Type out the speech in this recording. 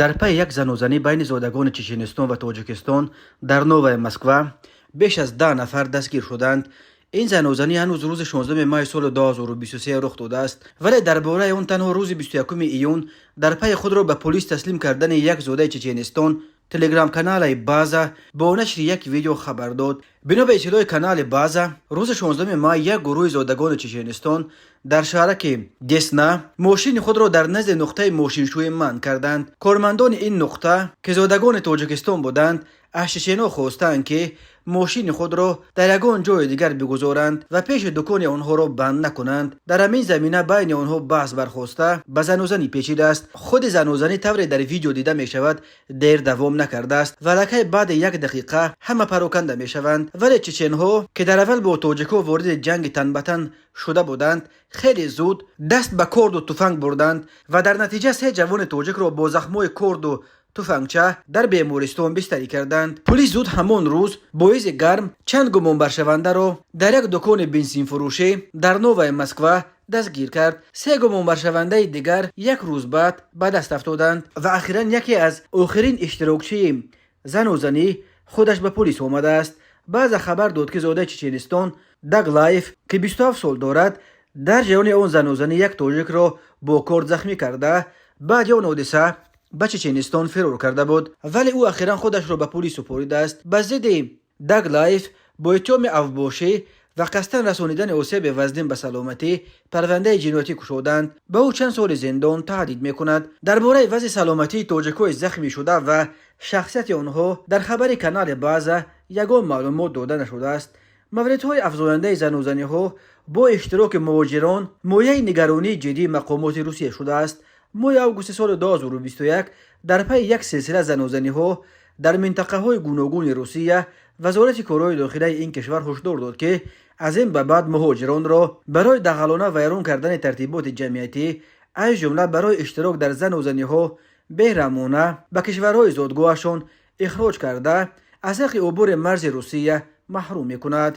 Дар пайи як занозанӣ байни зодагони Чеченистон ва Тоҷикистон дар Новая Москва беш аз 10 нафар дастгир шуданд. Ин занозанӣ ҳанӯз рӯзи 16 майи соли 2023 рух додааст, вале дар бораи он танҳо рӯзи 21 июн дар пайи худро ба полис таслим кардани як зодаи Чеченистон телеграм-каналаи «База» бо нашри як видео хабар дод. Бино ба иттилои канали «База», рӯзи 16 май як гурӯҳи зодагони Чеченистон дар шаҳраки Десна мошини худро дар назди нуқтаи мошиншӯӣ манъ карданд. Кормандони ин нуқта, ки зодагони Тоҷикистон буданд, аз чеченҳо хостанд, ки мошини худро дар ягон ҷои дигар бигузоранд ва пеши дукони онҳоро банд накунанд. Дар ҳамин замина байни онҳо баҳс бархоста, ба занозанӣ печидааст. Худи занозанӣ, тавре дар видео дида мешавад, дер давом накардааст ва аллакай баъди як дақиқа ҳама пароканда мешаванд. Вале чеченҳо, ки дар аввал бо тоҷикҳо вориди ҷанги танбатан шуда буданд, хеле зуд даст ба корду туфанг бурданд ва дар натиҷа се ҷавони тоҷикро бо захмҳои корду туфангча дар бемористон бистарӣ карданд. Пулис зуд ҳамон рӯз бо изи гарм чанд гумонбаршавандаро дар як дукони бензинфурӯшӣ дар Новая Москва дастгир кард. Се гумонбаршавандаи дигар як рӯз баъд ба даст афтоданд ва ахиран яке аз охирин иштирокчии занозанӣ худаш ба полис омадааст. «База» хабар дод, ки зодаи Чеченистон Даглаев, ки 27 сол дорад, дар ҷараёни он занозанӣ як тоҷикро бо корд захмӣ карда, баъди он ҳодиса ба Чеченистон фирор карда буд, вале ӯ ахиран худашро ба полис супоридааст. Ба зидди Даглаев бо иттиҳоми авбошӣ ва қасдан расонидани осеби вазнин ба саломатӣ парвандаи ҷиноятӣ кушоданд. Ба ӯ чанд соли зиндон таҳдид мекунад. Дар бораи вазъи саломатии тоҷикҳои захмӣ шуда ва шахсияти онҳо дар хабари канали «База» ягон маълумот дода нашудааст. Мавридҳои афзояндаи занозаниҳо бо иштироки муҳоҷирон мояи нигаронии ҷиддии мақомоти Русия шудааст. Моҳи августи соли 2021 дар пайи як силсила занозаниҳо дар минтақаҳои гуногуни Русия Вазорати корҳои дохилаи ин кишвар ҳушдор дод, ки аз ин ба баъд муҳоҷиронро барои дағалона вайрон кардани тартиботи ҷамъиятӣ, аз ҷумла барои иштирок дар занозаниҳо, бераҳмона ба кишварҳои зодгоҳашон ихроҷ карда, аз ҳаққи убури марзи Русия маҳрум мекунад.